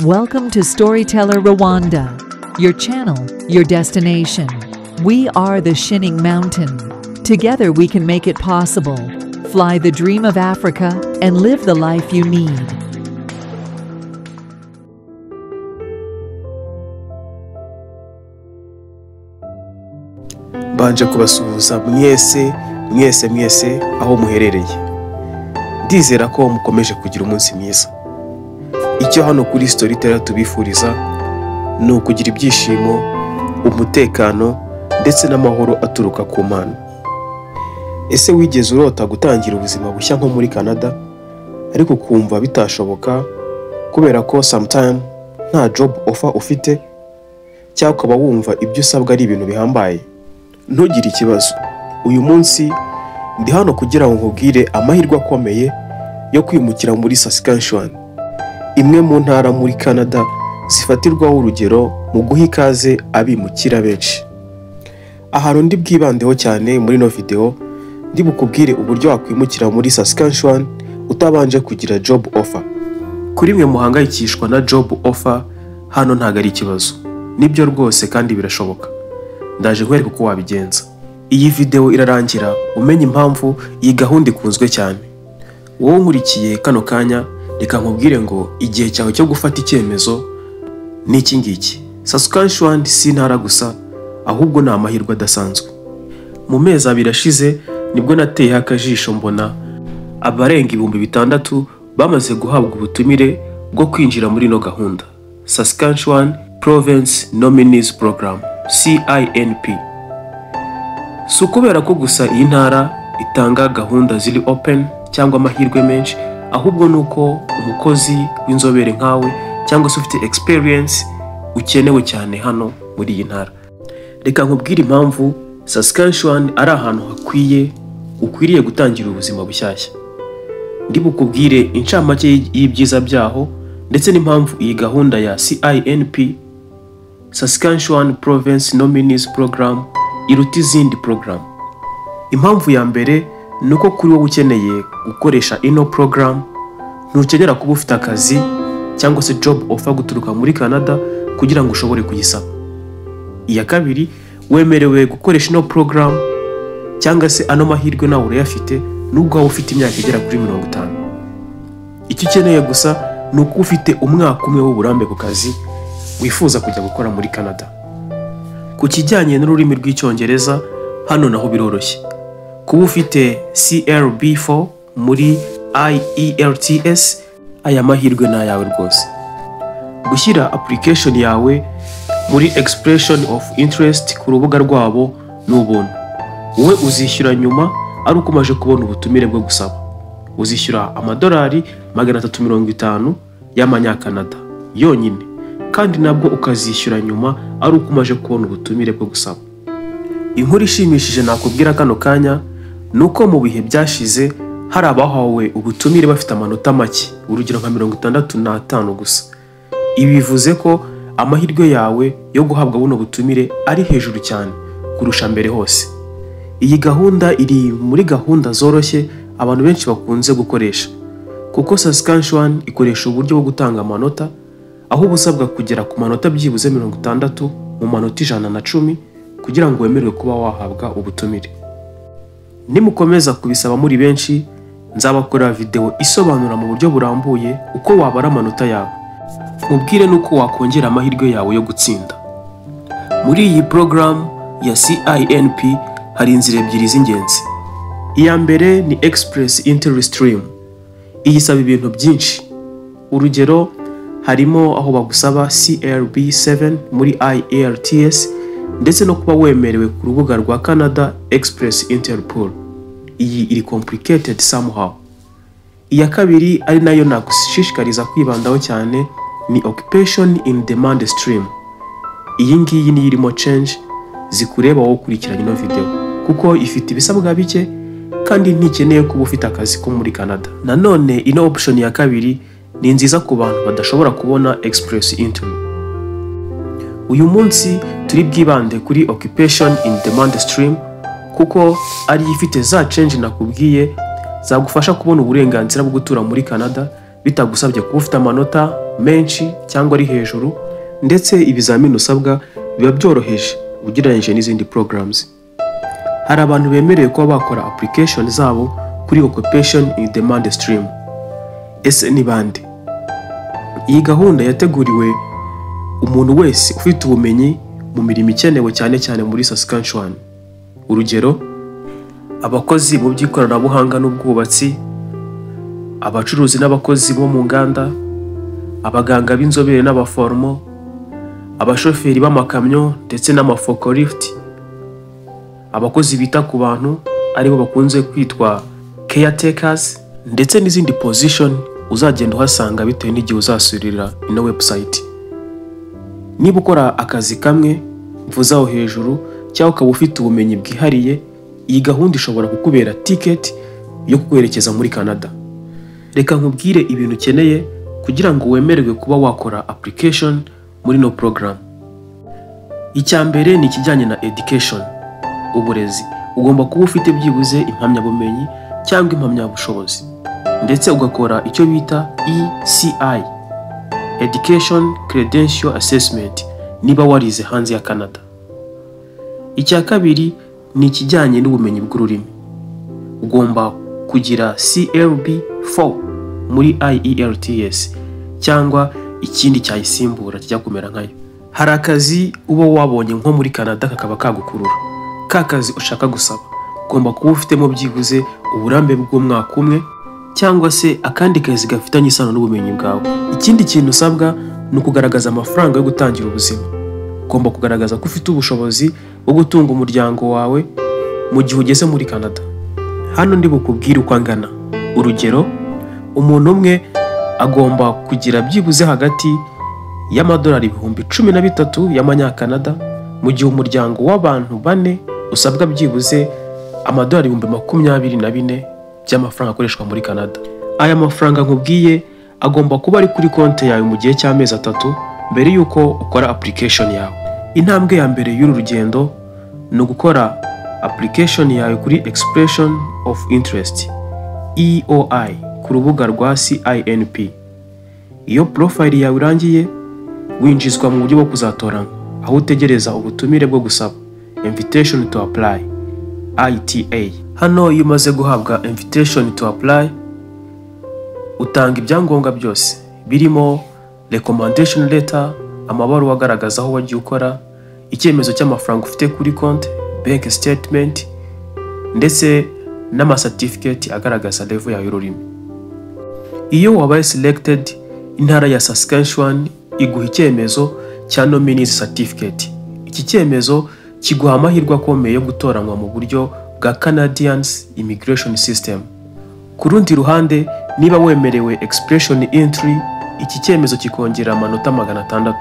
Welcome to Storyteller Rwanda, your channel, your destination. We are the Shinning Mountain. Together we can make it possible. Fly the dream of Africa and live the life you need. Mbanje kubasuhuza mwese mwese mwese aho muherereye. Ndizera ko mukomeje kugira umunsi mwiza. Icyo hano kuri Storyteller tubifuriza ni ukugira ibyishimo, umutekano ndetse n'amahoro aturuka ku Mana. Ese wigeze urota gutangira ubuzima bushya nko muri Canada, ariko ukumva bitashoboka kubera ko sometime nta job offer ufite, cyangwa ukaba wumva ibyo usabwa ari ibintu bihambaye? Ntugire ikibazo. Uyu munsi ndi hano kugira ngo nkubwire amahirwe akomeye yo kwimukira muri Saskatchewan, imwe mu ntara muri Canada zifatirwaho urugero mu guha ikaze abimukira benshi. Ahantu ndi bwibandeho cyane muri ino video, ndi bukubwire uburyo wakwimukira muri Saskatchewan utabanje kugira job offer. Kuri mwe muhangayikishwa na job offer, hano ntabwo ari ikibazo. Nibyo rwose kandi birashoboka. Ndaje nkwereka uko wabigenza. Iyi video irarangira umenye impamvu iyi gahunda ikunzwe cyane. Wowe nkurikiye kano kanya, reka nkubwire ngo igihe cyawe cyo gufata icyemezo ni iki ngiki. Saskatchewan si intara gusa, ahubwo ni amahirwe adasanzwe. Mu mezi 2 ashize nibwo nateyeho akajisho mbona abarenga 6000 bamaze guhabwa ubutumire bwo kwinjira muri ino gahunda, Saskatchewan Province Nominees Program, CINP. Si ukubera ko gusa iyi ntara itanga gahunda ziri open cyangwa amahirwe menshi, ahubwo ni uko umukozi w'inzobere nkawe cyangwa se ufite experience ukenewe cyane hano muri iyi ntara. Reka nkubwire impamvu Saskatchewan ari ahantu hakwiye, ukwiriye gutangira ubuzima bushyashya. Ndi bukubwire incamake y'ibyiza byaho ndetse n'impamvu iyi gahunda ya CINP, Saskatchewan Province Nominees Program, iruta izindi program. Impamvu ya mbere ni uko kuri wowe ukeneye gukoresha ino program, ntukenera kuba ufite akazi cyangwa se job offer guturuka muri Canada kugira ngo ushobore kuyisaba. Iya kabiri, wemerewe gukoresha ino program cyangwa se ano mahirwe nawe urayafite nubwo waba ufite imyaka igera kuri 50. Icyo ukeneye gusa ni uko ufite umwaka umwe w'uburambe ku kazi wifuza kujya gukora muri Canada. Ku kijyanye n'ururimi rw'Icyongereza, hano naho biroroshye. Kuba ufite CLB4 muri IELTS, aya mahirwe ni ayawe rwose. Gushyira application yawe muri expression of interest ku rubuga rwabo ni ubuntu. Wowe uzishyura nyuma ari uko umaze kubona ubutumire bwo gusaba. Uzishyura amadolari 350 y'amanyakanada yonyine, kandi nabwo ukazishyura nyuma ari uko umaze kubona ubutumire bwo gusaba. Inkuru ishimishije nakubwira kano kanya ni uko mu bihe byashize hari abahawe ubutumire bafite amanota make, urugero nka 65 gusa. Ibi bivuze ko amahirwe yawe yo guhabwa buno butumire ari hejuru cyane kurusha mbere hose. Iyi gahunda iri muri gahunda zoroshye abantu benshi bakunze gukoresha, kuko Saskatchewan ikoresha uburyo bwo gutanga amanota, aho uba usabwa kugera ku manota byibuze 60 mu manota 110 kugira ngo wemererwe kuba wahabwa ubutumire. Nimukomeza kubisaba muri benshi, nzabakora video isobanura mu buryo burambuye uko wabara amanota yawe, mubwire nuko wakongera amahirwe yawe yo gutsinda. Muri iyi program ya CINP hari inzira ebyiri z'ingenzi. Iya mbere ni Express Entry Stream. Iyi isaba ibintu byinshi. Urugero harimo aho bagusaba CLB7 muri IELTS ndetse no kuba wemerewe ku rubuga rwa Canada Express Entry Pool. Iyi iri complicated somehow. Iya kabiri ari nayo nagushishikariza kwibandaho cyane ni Occupation in Demand Stream. Iyi ngiyi niyo irimo change zikureba wowe ukurikiranye ino video, kuko ifite ibisabwa bike kandi ntikeneye kuba ufite akazi ko muri Canada. Nanone ino option ya kabiri ni nziza ku bantu badashobora kubona Express Entry. Uyu munsi turi bwibande kuri Occupation in Demand Stream kuko ari ifite za change nakubwiye zagufasha kubona uburenganzira bwo gutura muri Canada bitagusabye kuba ufite amanota menshi cyangwa ari hejuru, ndetse ibizamini usabwa biba byoroheje ugereranyije n'izindi programs. Hari abantu bemerewe kuba bakora application zabo kuri Occupation in Demand Stream. Ese ni bande? Iyi gahunda yateguriwe umuntu wese ufite ubumenyi mu mirimo ikenewe cyane cyane muri Saskatchewan. Urugero, abakozi mu by'ikoranabuhanga n'ubwubatsi, abacuruzi n'abakozi bo mu nganda, abaganga b'inzobere n'abaforomo, abashoferi b'amakamyo ndetse n'amaforklift, abakozi bita ku bantu aribo bakunze kwitwa caretakers, ndetse n'izindi position uzagenda uhasanga bitewe n'igihe uzasurira ino website. Niba ukora akazi kamwe mvuze aho hejuru cyangwa ukaba ufite ubumenyi bwihariye, iyi gahunda ishobora kukubera ticket yo kukwerekeza muri Canada. Reka nkubwire ibintu ukeneye kugira ngo wemererwe kuba wakora application muri ino program. Icya mbere ni ikijyanye na education, uburezi. Ugomba kuba ufite byibuze impamyabumenyi cyangwa impamyabushobozi, ndetse ugakora icyo bita ECI, Education Credential Assessment, niba warize hanze ya Canada. Icya kabiri ni ikijyanye n'ubumenyi bw'ururimi. Ugomba kugira CLB 4 muri IELTS cyangwa ikindi cyayisimbura kijya kumera nkayo. Hari akazi uba wabonye nko muri Canada kakaba kagukurura, ka kazi ushaka gusaba ugomba kuba ufitemo byibuze uburambe bw'umwaka umwe cyangwa se akandi kazi gafitanye isano n'ubumenyi bwawe. Ikindi kintu usabwa ni ukugaragaza amafaranga yo gutangira ubuzima. Ugomba kugaragaza ko ufite ubushobozi bwo gutunga umuryango wawe mu gihe ugeze muri Canada. Hano ndi bukubwire uko angana. Urugero, umuntu umwe agomba kugira byibuze hagati y'amadolari 13,000 y'amanyakanada, mu gihe umuryango w'abantu bane usabwa byibuze amadolari 24,000 by'amafaranga akoreshwa muri Canada. Aya mafaranga nkubwiye agomba kuba ari kuri konti yawe mu gihe cy'amezi 3 mbere y'uko ukora application yawe. Intambwe ya mbere y'uru rugendo ni ugukora application yawe kuri Expression of Interest, EOI, ku rubuga rwa CINP. Iyo profile yawe irangiye, winjizwa mu buryo bwo kuzatoranywa, aho utegereza ubutumire bwo gusaba, Invitation to Apply, ITA. Hano iyo umaze guhabwa Invitation to Apply, utanga ibyangombwa byose birimo recommendation letter, amabaruwa agaragaza aho wagiye ukora, icyemezo cy'amafaranga ufite kuri konti, bank statement, ndetse n'amacertificate agaragaza level yawe y'ururimi. Iyo wabaye selected, intara ya Saskatchewan iguha icyemezo cya nominees certificate. Iki cyemezo kiguha amahirwe akomeye yo gutoranywa mu buryo bwa Canadians Immigration System. Ku rundi ruhande, niba wemerewe Expression Entry, iki cyemezo kikongera amanota 600.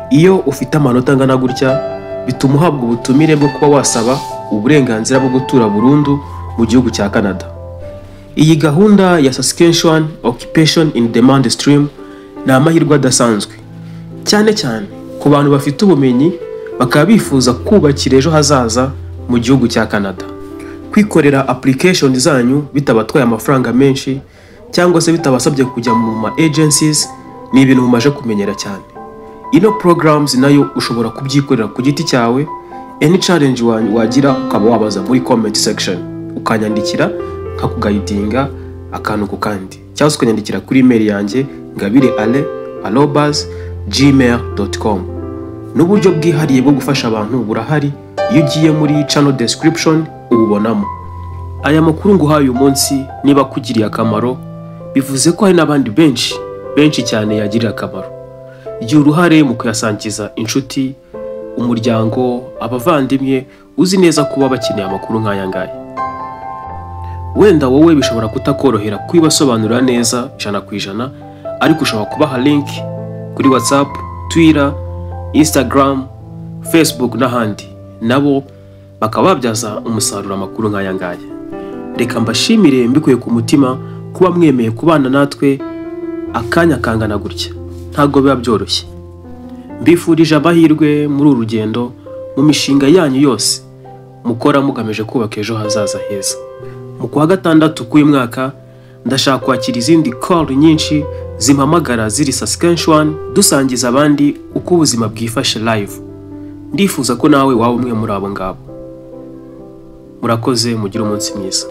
Iyo ufite amanota angana gutya, bituma uhabwa ubutumire bwo kuba wasaba uburenganzira bwo gutura burundu mu gihugu cya Canada. Iyi gahunda ya Saskatchewan Occupation in Demand Stream ni amahirwe adasanzwe, cyane cyane ku bantu bafite ubumenyi bakaba bifuza kubakira ejo hazaza mu gihugu cya Canada. Kwikorera application zanyu bitabatwaye amafaranga menshi cyangwa se bitabasabye kujya mu ma agencies ni ibintu mumaje kumenyera cyane. Ino programs nayo ushobora kubyikorera ku giti cyawe. Any challenge wagira ukaba wabaza muri comment section, ukanyandikira nkakuguidinga akantu ku kandi, cyangwa se ukanyandikira kuri email yanjye ngabireale@gmail.com. N'uburyo bwihariye bwo gufasha abantu burahari, iyo ugiye muri channel description ububonamo. Aya makuru nguhaye uyu munsi niba akugiriye akamaro, bivuze ko hari n'abandi benshi benshi cyane yagirira akamaro. Gira uruhare mu kuyasangiza inshuti, umuryango, abavandimwe uzi neza kuba bakeneye amakuru nk'aya ngaya. Wenda wowe bishobora kutakorohera kubibasobanurira neza 100%, ariko ushobora kubaha link kuri WhatsApp, Twitter, Instagram, Facebook n'ahandi, nabo bakaba babyaza umusaruro amakuru nk'aya ngaya. Reka mbashimire mbikuye ku mutima kuba mwemeye kubana natwe akanya kangana gutya, ntabwo biba byoroshye. Mbifurije amahirwe muri uru rugendo mu mishinga yanyu yose mukora mugamije kubaka ejo hazaza heza. Mu kwa gatandatu k'uyu mwaka ndashaka kwakira izindi call nyinshi Zimpamagara ziri Saskatchewan, dusangiza abandi uko ubuzima bwifashe live. Ndifuza ko nawe waba umwe muri abo ngabo. Murakoze, mugire umunsi mwiza.